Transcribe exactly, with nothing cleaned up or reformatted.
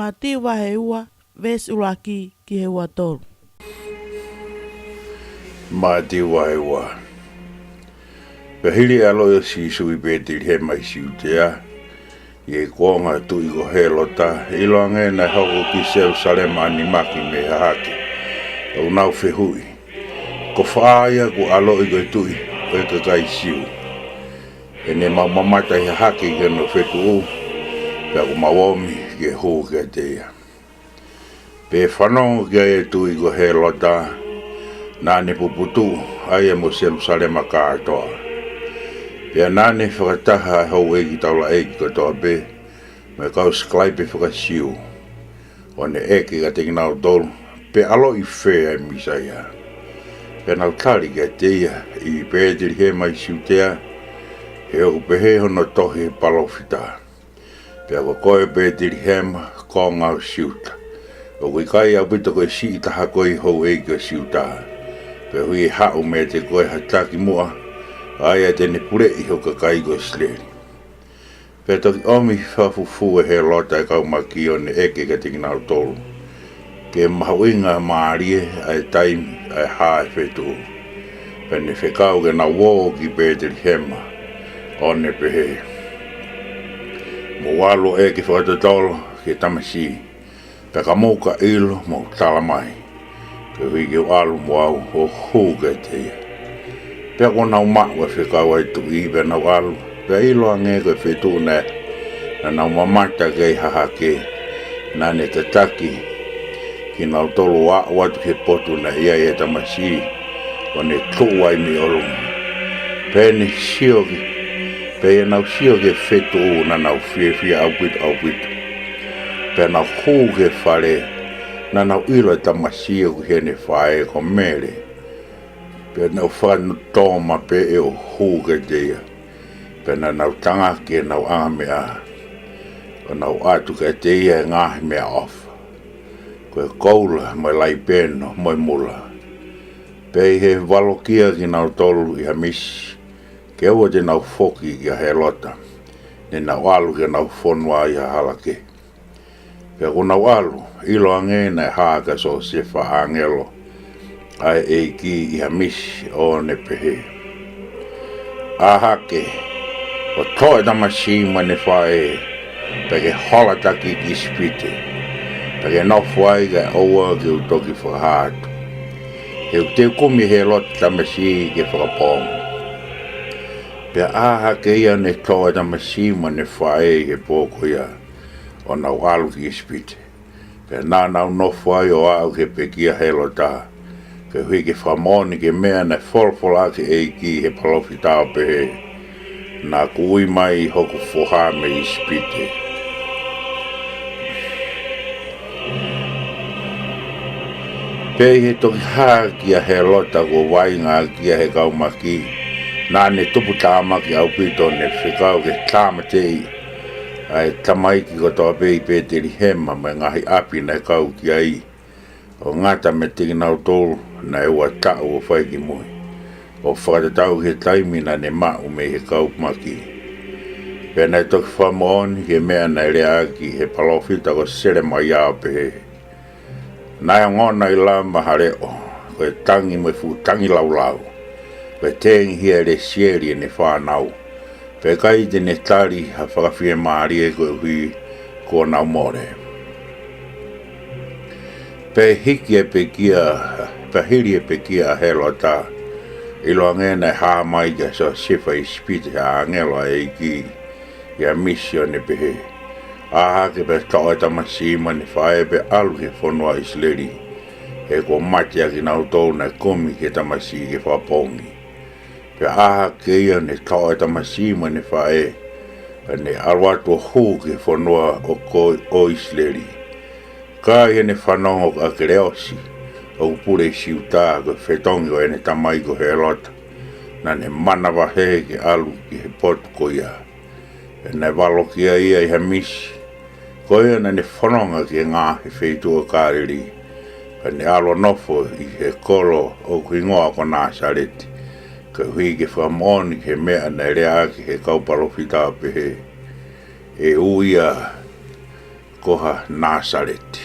Mātiu vahe ua, veesi ʻuluaki ki he ua tolu. Mātiu vahe ua. Pea hili e ʻaloʻi ʻo Sīsū ʻi Pētelihema ʻi Siutea, ʻi he kuonga ʻo e tuʻi ko Hēlota, ʻiloange naʻe hoko ki Selusalema ʻa e nimaki mei hahake, ʻo nau fehuʻi, Ko fē ia ʻoku ʻaloʻi ko e tuʻi ʻo e kakai Siu? He ne mau mamata ʻi hahake ki hono fetuʻu, pea kuo mau omi ke hū kiate ia. Pea fanongo ki ai e tuʻi ko Hēlota, naʻa ne puputuʻu, ʻa ia mo Selusalema kātoa. Pea naʻa ne fakataha ʻa e houʻeiki taulaʻeiki kotoa pē, mo e kau sikalaipe faka-Siu, ʻo ne ʻeke kiate kinautolu, Pe ʻaloʻi fē ʻa e Mīsaia? Pea nau tali kiate ia, ʻI Pētelihema ʻi Siutea, he ʻoku pehē hono tohi ʻe he palōfita, Pea ko koe Pētelihema, konga ʻo Siuta, ʻoku ʻikai ʻaupito ko e siʻi taha koe ʻi he houʻeiki ʻo Siuta, koeʻuhi ʻe haʻu meiate koe ha taki muʻa, ʻa ia te ne puleʻi hoku kakai ko ʻIsileli. Pea toki ʻomi fakafufū ʻe Hēlota ʻa e kau maki, ʻo ne ʻeke kiate kinautolu, Ke mahuʻingamālie ʻa e taimi ʻa e hā ʻo e fetuʻu? Pea ne fekau ke nau ō ki Pētelihema, ʻo ne pehē, Mou ʻalu ʻo ʻeke fakatotolo ki he tamasiʻi, pea ka mou ka ʻilo, mou tala mai, koeʻuhi ke u ʻalu mo au ʻo hū kiate ia. Pea kuo nau maʻu ʻa e fekau ʻa e tuʻi, pea nau ʻalu, pea ʻiloange ko e fetuʻu naʻe, naʻa nau mamata ki ai ʻi hahake, naʻa ne tataki kinautolu ʻo aʻu atu ki he potu naʻe ʻi ai ʻa e tamasiʻi, ʻo ne tuʻu ai mei ʻolunga. Pea ne sio ki, pea ʻi heʻenau sio ki he fetuʻu naʻa nau fiefia ʻaupito, ʻaupito. Pea nau hū ki he fale, naʻa nau ʻilo ʻa e tamasiʻi ʻoku ʻi heʻene faʻē ko Mele. Pea nau fakanatō maʻu pē ʻo hū kiate ia. Pea naʻa nau tangaki ʻenau anga meʻa, ʻo nau ʻatu kiate ia ʻa e ngaahi meʻaʻofa, ko e koula, mo e laipeno, mo e mula. Pea ʻi he valokia kinautolu ʻi ha misi, ke ʻoua te nau foki kia Hēlota, ne nau ʻalu ki honau fonua ʻi ha hala kehe. Pea kuo nau ʻalu, ʻiloange naʻe hā kia Siosefa ʻa e ʻāngelo ʻa e ʻEiki ʻi ha misi, ʻo ne pehē, ʻĀ hake, ʻo toʻo e tamasiʻi mo ʻene faʻē, pea ke hola taki ki ʻIsipite, pea ke nofo ai kae ʻoua ke u toki fakahā atu, he ʻoku te kumi ʻe Hēlota e tamasiʻi ke fakapoongi. Pea ʻā hake ia, ʻo ne toʻo e tamasiʻi mo ʻene faʻē ʻi he pō ko ia, ʻo nau ʻalu ki ʻIsipite. Pea naʻa nau nofo ai ʻo aʻu ki he pekia ʻa Hēlota, koeʻuhi ke fakamoʻoni ki he meʻa naʻe folofola ʻaki ʻe he ʻEiki ʻi he palōfita, ʻo pehē, Naʻa ku ui mai hoku foha mei ʻIsipite. Pea ʻi he toki hā kia Hēlota kuo vaʻinga ʻaki ia ʻe he kau maki, naʻa ne tuputāmaki ʻaupito, ʻo ne fekau ke tāmateʻi ʻa e tamaiki kotoa pē ʻi Pētelihema mo e ngaahi ʻapi naʻe kau ki ai, ʻo ngata meiate kinautolu naʻe ua taʻu ʻo fai ki mui, ʻo fakatatau ki he taimi naʻa ne maʻu mei he kau maki. Pea naʻe toki fakamoʻoni ki he meʻa naʻe lea ʻaki ʻe he palōfita ko Selemaia, ʻo pehē, Naʻe ongona ʻi Lama ha leʻo, ko e tangi mo e fuʻu tangilaulau, ko e tengihia ʻe Lesieli ʻene fānau, pea ʻikai te ne tali ha fakafiemālie, koeʻuhi kuo nau mole. Pea hiki e pekia, pea hili e pekia ʻa Hēlota, ʻiloange naʻe hā mai kia Siosefa ʻi ʻIsipite ha ʻāngelo ʻa e ʻEiki ʻi ha misi, ʻo ne pehē, ʻĀ hake, pea toʻo e tamasiʻi mo ʻene faʻē, pea ʻalu ki he fonua ʻo ʻIsileli, he kuo mate ʻa kinautolu naʻe kumi ki he tamasiʻi ke fakapoongi. Pea ʻā hake ia, ʻo ne toʻo e tamasiʻi mo ʻene faʻē, pea ne ʻalu atu ʻo hū ki he fonua ʻo ko, ʻo ʻIsileli. Ka ʻi heʻene fanongo kia Akeleosi, ʻoku pule ʻi Siuta, ko e fetongi ʻo ʻene tamai ko Hēlota, naʻa ne manavahē ke ʻalu ki he potu ko ia. Pea naʻe valokia ia ʻi ha misi, ko ia naʻa ne fononga ki he ngaahi feituʻu ʻo Kāleli, pea ne ʻalu ʻo nofo ʻi he kolo ʻoku hingoa ko Nāsaleti, koeʻuhi ke fakamoʻoni ki he meʻa naʻe lea ʻaki ʻe he kau palōfita, ʻo pehē, ʻE ui ia ko ha Nāsaleti.